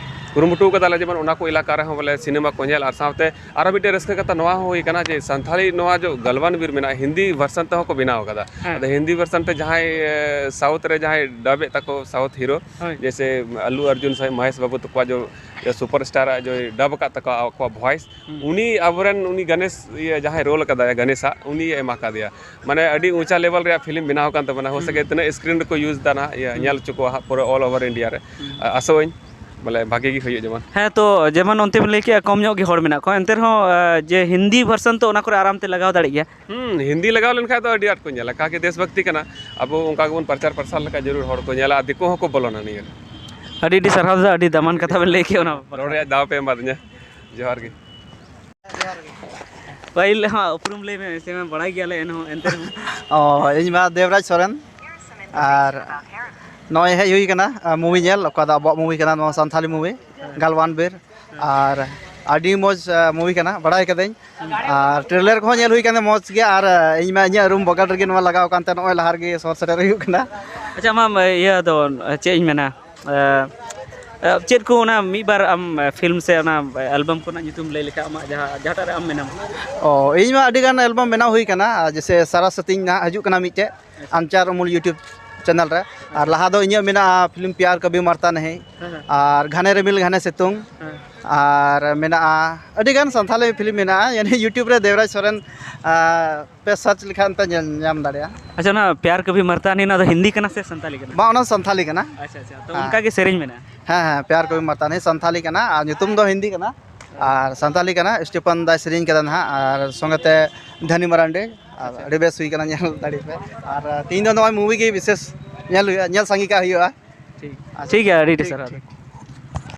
ᱠᱩᱨᱩᱢᱩᱴᱩ ᱠᱟᱫᱟᱞᱮ ᱡᱮᱢᱚᱱ ᱚᱱᱟ ᱠᱚ ᱮᱞᱟᱠᱟ ᱨᱮᱦᱚᱸ ᱵᱚᱞᱮ ᱥᱤᱱᱮᱢᱟ ᱠᱚ ᱧᱮᱞ, ᱟᱨ ᱥᱟᱶᱛᱮ ᱟᱨᱚ ᱢᱤᱫᱴᱮᱱ ᱨᱟᱹᱥᱠᱟᱹ ᱠᱟᱛᱷᱟ ᱱᱚᱣᱟ ᱦᱚᱸ ᱦᱩᱭ ᱠᱟᱱᱟ ᱡᱮ ᱥᱟᱱᱛᱷᱟᱞᱤ ᱱᱚᱣᱟ ᱡᱚ ᱜᱟᱞᱣᱟᱱ ᱵᱤᱨ ᱢᱮᱱᱟᱜᱼᱟ, ᱦᱤᱱᱫᱤ ᱵᱷᱟᱨᱥᱟᱱ ᱛᱮᱦᱚᱸ ᱠᱚ ᱵᱮᱱᱟᱣ ᱠᱟᱫᱟ᱾ ᱦᱮᱸ᱾ ᱟᱫᱚ ᱦᱤᱱᱫᱤ ᱵᱷᱟᱨᱥᱟᱱ ᱛᱮ ᱡᱟᱦᱟᱸᱭ, ᱮ, ᱥᱟᱣᱩᱛᱷ ᱨᱮ ᱡᱟᱦᱟᱸᱭ ᱰᱟᱵ ᱮᱫ ᱛᱟᱠᱚ ᱥᱟᱣᱩᱛᱷ ᱦᱤᱨᱳ, ᱦᱳᱭ᱾ ᱡᱮᱭᱥᱮ ᱟᱞᱩ ᱚᱨᱡᱩᱱ ᱥᱟᱦᱮᱵ ᱢᱚᱦᱮᱥ ᱵᱟᱵᱩ ᱛᱟᱠᱚᱣᱟᱜ ᱡᱚ, ᱡᱚ ᱥᱩᱯᱟᱨ ᱥᱴᱟᱨᱟᱜ ᱡᱚ ᱰᱟᱵ ᱟᱠᱟᱫ ᱛᱟᱠᱚᱣᱟ ᱟᱠᱚᱣᱟᱜ ᱵᱷᱚᱭᱮᱥ, ᱦᱩᱸ᱾ ᱩᱱᱤ ᱟᱵᱚᱨᱮᱱ ᱩᱱᱤ ᱜᱟᱱᱮᱥ, ᱤᱭᱟᱹ, ᱡᱟᱦᱟᱸᱭ ᱨᱳᱞ ᱟᱠᱟᱫᱟᱭ ᱜᱟᱱᱮᱥᱟᱜ, ᱩᱱᱤ ᱮᱢ ᱟᱠᱟᱫᱮᱭᱟ᱾ ᱢᱟᱱᱮ ᱟᱹᱰᱤ ᱩᱸᱪᱟ ᱞᱮᱵᱮᱞ ᱨᱮᱭᱟᱜ ᱯᱷᱤᱞᱢ ᱵᱮᱱᱟᱣ ᱟᱠᱟᱱ ᱛᱟᱵᱚᱱᱟ᱾ ᱦᱩᱸ᱾ ᱦᱳ ᱥᱟᱠᱮ ᱛᱤᱱᱟᱹᱜ ᱥᱠᱨᱤᱱ ᱨᱮᱠᱚ ᱤᱭᱩᱡᱽ ᱫᱟ ᱱᱟᱦᱟᱜ, ᱤᱭᱟᱹ, ᱦᱩᱸ᱾ ᱧᱮᱞ ᱦᱚᱪᱚ ᱠᱚᱣᱟ ᱦᱟᱸᱜ ᱯᱩᱨᱟᱹ all over India ᱨᱮ᱾ ᱦᱩᱸ᱾ ᱟ-, ᱟᱥᱚᱜ ᱟᱹᱧ ᱵᱚᱞᱮ ᱵᱷᱟᱜᱮ ᱜᱮ ᱦᱩᱭᱩᱜ ᱡᱮᱢᱚᱱ᱾ ᱦᱮᱸ, ᱛᱚ ᱡᱮᱢᱚᱱ ᱚᱱᱛᱮ ᱵᱮᱱ ᱞᱟᱹᱭ ᱠᱮᱜᱼᱟ ᱠᱚᱢ ᱧᱚᱜ ᱜᱮ ᱦᱚᱲ ᱢᱮᱱᱟᱜ ᱠᱚᱣᱟ, ᱮᱱᱛᱮ ᱨᱮᱦᱚᱸ, ᱟ, ᱡᱮ ᱦᱤᱱᱫᱤ ᱵᱷᱟᱨᱥᱚᱱ ᱛᱚ ᱚᱱᱟ ᱠᱚᱨᱮ ᱟᱨᱟᱢ ᱛᱮ ᱞᱟᱜᱟᱣ ᱫᱟᱲᱮᱜ ᱜᱮᱭᱟ᱾ ᱦᱩᱸ, ᱦᱤᱱᱫᱤ ᱞᱟᱜᱟᱣ ᱞᱮᱱᱠᱷᱟᱱ ᱫᱚ ᱟᱹᱰᱤ ᱟᱸᱴ ᱠᱚ ᱧᱮᱞᱟ, ᱠᱟᱠᱤ ᱫᱮᱥ ᱵᱷᱚᱠᱛᱤ ᱠᱟᱱᱟ, ᱟᱵᱚ ᱚᱱᱠᱟ ᱜᱮᱵᱚᱱ ᱯᱨᱚᱪᱟᱨ ᱯᱨᱚᱥᱟᱨ ᱞᱮᱠᱷᱟᱱ ᱡᱟᱹᱨᱩᱲ ᱦᱚᱲ ᱠᱚ ᱧᱮᱞᱟ ᱟᱨ ᱫᱤᱠᱩ ᱦᱚᱸᱠᱚ ᱵᱚᱞᱚᱱᱟ ᱱᱤᱭᱟᱹ᱾ ᱟᱹᱰᱤ ᱟᱹᱰᱤ ᱥᱟᱨᱦᱟᱣ ᱫᱟᱫᱟ, ᱟᱹᱰᱤ ᱫᱟᱢᱟᱱ ᱠᱟᱛᱷᱟ ᱵᱮᱱ ᱞᱟᱹᱭ ᱠᱮᱜᱼᱟ ᱚᱱᱟ ᱵᱟᱵᱚᱫ᱾ ᱨᱚᱲ ᱨᱮᱭᱟᱜ ᱫᱟᱣ ᱯᱮ ᱮᱢᱟᱫᱤᱧᱟ, ᱡᱚᱦᱟᱨ ᱜᱮ᱾ ᱯᱟᱹᱦᱤᱞ ᱦᱚᱸ ᱩᱯᱨᱩᱢ ᱞᱟᱹᱭ ᱢᱮ, ᱥᱮ ᱢᱟ ᱵᱟᱲᱟᱭ ᱜᱮᱭᱟᱞᱮ ᱮᱱᱦᱚᱸ ᱮᱱᱛᱮ ᱨᱮᱦᱚᱸ᱾ ᱚ, ᱤᱧ ᱢᱟ ᱫᱮᱵᱽᱨᱟᱡᱽ ᱥᱚᱨᱮᱱ, ᱟᱨ ᱱᱚᱜᱼᱚᱭ ᱦᱮᱡ ᱦᱩᱭ ᱠᱟᱱᱟ, ᱟ, movie ᱧᱮᱞ, ᱚᱠᱟ ᱫᱚ ᱟᱵᱚᱣᱟᱜ movie ᱠᱟᱱᱟ, ᱱᱚᱣᱟ ᱥᱟᱱᱛᱷᱟᱞᱤ movie, ᱜᱟᱞᱣᱟᱱ ᱵᱤᱨ᱾ ᱟᱨ ᱟᱹᱰᱤ ᱢᱚᱡᱽ, ᱟ, movie ᱠᱟᱱᱟ, ᱵᱟᱲᱟᱭ ᱠᱟᱹᱫᱟᱹᱧ᱾ ᱟᱨ trailer ᱠᱚᱦᱚᱸ ᱧᱮᱞ ᱦᱩᱭ ᱠᱟᱱ ᱛᱟᱦᱮᱸ, ᱢᱚᱡᱽ ᱜᱮᱭᱟ᱾ ᱟᱨ, ᱟ, ᱤᱧ ᱢᱟ ᱤᱧᱟᱹᱜ room ᱵᱚᱜᱚᱞ ᱨᱮᱜᱮ ᱱᱚᱣᱟ ᱞᱟᱜᱟᱣ ᱠᱟᱱ ᱛᱟᱦᱮᱸ, ᱱᱚᱜᱼᱚᱭ ᱞᱟᱦᱟ ᱨᱮᱜᱮ ᱥᱚᱦᱚᱨ ᱥᱮᱴᱮᱨ ᱦᱩᱭᱩᱜ ᱠᱟᱱᱟ᱾ ᱟᱪᱪᱷᱟ, ᱟᱢᱟᱜ, ᱤᱭᱟᱹ ᱫᱚ ᱪᱮᱫ ᱤᱧ ᱢᱮᱱᱟ, ᱟ, ᱟ, ᱪᱮᱫ ᱠᱚ ᱚᱱᱟ ᱢᱤᱫ ᱵᱟᱨ ᱟᱢ, ᱟ, film ᱥᱮ ᱚᱱᱟ album ᱠᱚᱨᱮᱱᱟᱜ ᱧᱩᱛᱩᱢ ᱞᱟᱹᱭ ᱞᱮᱠᱷᱟᱱ ᱟᱢᱟᱜ ᱡᱟᱦᱟᱸ, ᱡᱟᱦᱟᱸᱴᱟᱜ ᱨᱮ ᱟᱢ ᱢᱮᱱᱟᱢ? ᱚ, ᱤᱧ ᱢᱟ ᱟᱹᱰᱤ ᱜᱟᱱ album ᱵᱮᱱᱟᱣ ᱦᱩᱭ ᱠᱟᱱᱟ, ᱟᱨ ᱡᱮᱭᱥᱮ ᱥᱟᱨᱟ ᱥᱟᱹᱛᱤᱧ ᱱᱟᱦᱟᱜ ᱦᱤᱡᱩᱜ ᱠᱟᱱᱟ ᱢᱤᱫᱴᱮᱡ, ᱟᱪᱪᱷᱟ᱾ ᱟᱢᱪᱟᱨ ᱩᱢᱩᱞ YouTube channel ᱨᱮ᱾ ᱟᱨ ᱞᱟᱦᱟ ᱫᱚ ᱤᱧᱟᱹᱜ ᱢᱮᱱᱟᱜᱼᱟ film ᱯᱭᱟᱨ ᱠᱟᱵᱷᱤ ᱢᱟᱨᱛᱟ ᱱᱟᱦᱤ, ᱦᱮᱸ, ᱦᱮᱸ᱾ ᱟᱨ ᱜᱷᱟᱱᱮ ᱨᱤᱢᱤᱞ ᱜᱷᱟᱱᱮ ᱥᱤᱛᱩᱝ, ᱦᱮᱸ᱾ ᱟᱨ ᱢᱮᱱᱟᱜᱼᱟ ᱟᱹᱰᱤ ᱜᱟᱱ ᱥᱟᱱᱛᱷᱟᱞᱤ film ᱢᱮᱱᱟᱜᱼᱟ, ᱭᱟᱱᱤ YouTube ᱨᱮ ᱫᱮᱵᱽᱨᱟᱡᱽ ᱥᱚᱨᱮᱱ, ᱟ, ᱯᱮ search ᱞᱮᱠᱷᱟᱱ ᱯᱮ ᱧᱮᱞ ᱧᱟᱢ ᱫᱟᱲᱮᱭᱟᱜᱼᱟ᱾ ᱟᱪᱪᱷᱟ, ᱚᱱᱟ ᱯᱭᱟᱨ ᱠᱟᱵᱷᱤ ᱢᱟᱨᱛᱟ ᱱᱟᱦᱤ, ᱚᱱᱟ ᱫᱚ ᱦᱤᱱᱫᱤ ᱠᱟᱱᱟ ᱥᱮ ᱥᱟᱱᱛᱟᱞᱤ ᱠᱟᱱᱟ? ᱵᱟᱝ, ᱚᱱᱟ ᱥᱟᱱᱛᱷᱟᱞᱤ ᱠᱟᱱᱟ᱾ ᱟᱪᱪᱷᱟ, ᱟᱪᱪᱷᱟ, ᱛᱚ ᱦᱮᱸ᱾ ᱚᱱᱠᱟ ᱜᱮ ᱥᱮᱨᱮᱧ ᱢᱮᱱᱟᱜᱼᱟ? ᱦᱮᱸ, ᱦᱮᱸ, ᱯᱭᱟᱨ ᱠᱟᱵᱷᱤ ᱢᱟᱨᱛᱟ ᱱᱟᱦᱤ ᱥᱟᱱᱛᱷᱟᱞᱤ ᱠᱟᱱᱟ, ᱟᱨ ᱧᱩᱛᱩᱢ ᱫᱚ ᱦᱤᱱᱫᱤ ᱠᱟᱱᱟ᱾ ᱟᱨ ᱥᱟᱱᱛᱟᱞᱤ ᱠᱟᱱᱟ, ᱥᱴᱤᱯᱷᱟᱱ ᱫᱟᱭ ᱥᱮᱨᱮᱧ ᱠᱟᱫᱟ ᱱᱟᱦᱟᱜ, ᱟᱨ ᱥᱚᱸᱜᱮ ᱛᱮ ᱫᱷᱟᱱᱤ ᱢᱟᱨᱟᱱᱰᱤ᱾ ᱟᱨ ᱟᱪᱪᱷᱟ᱾ ᱟᱹᱰᱤ ᱵᱮᱥ ᱦᱩᱭ ᱠᱟᱱᱟ, ᱧᱮᱞ ᱫᱟᱲᱮᱭᱟᱜ ᱯᱮ᱾ ᱟᱨ ᱛᱮᱦᱮᱧ ᱫᱚ ᱱᱚᱜᱼᱚᱭ movie ᱜᱮ ᱵᱤᱥᱮᱥ ᱧᱮᱞ ᱦᱩᱭᱩᱜᱼᱟ, ᱧᱮᱞ ᱥᱟᱸᱜᱮ ᱠᱟᱜ ᱦᱩᱭᱩᱜᱼᱟ᱾ ᱴᱷᱤᱠ, ᱴᱷᱤᱠ ᱜᱮᱭᱟ, ᱟᱹᱰᱤ ᱟᱹᱰᱤ ᱴᱷᱤᱠ, ᱥᱟᱨᱦᱟᱣ᱾ ᱴᱷᱤᱠ᱾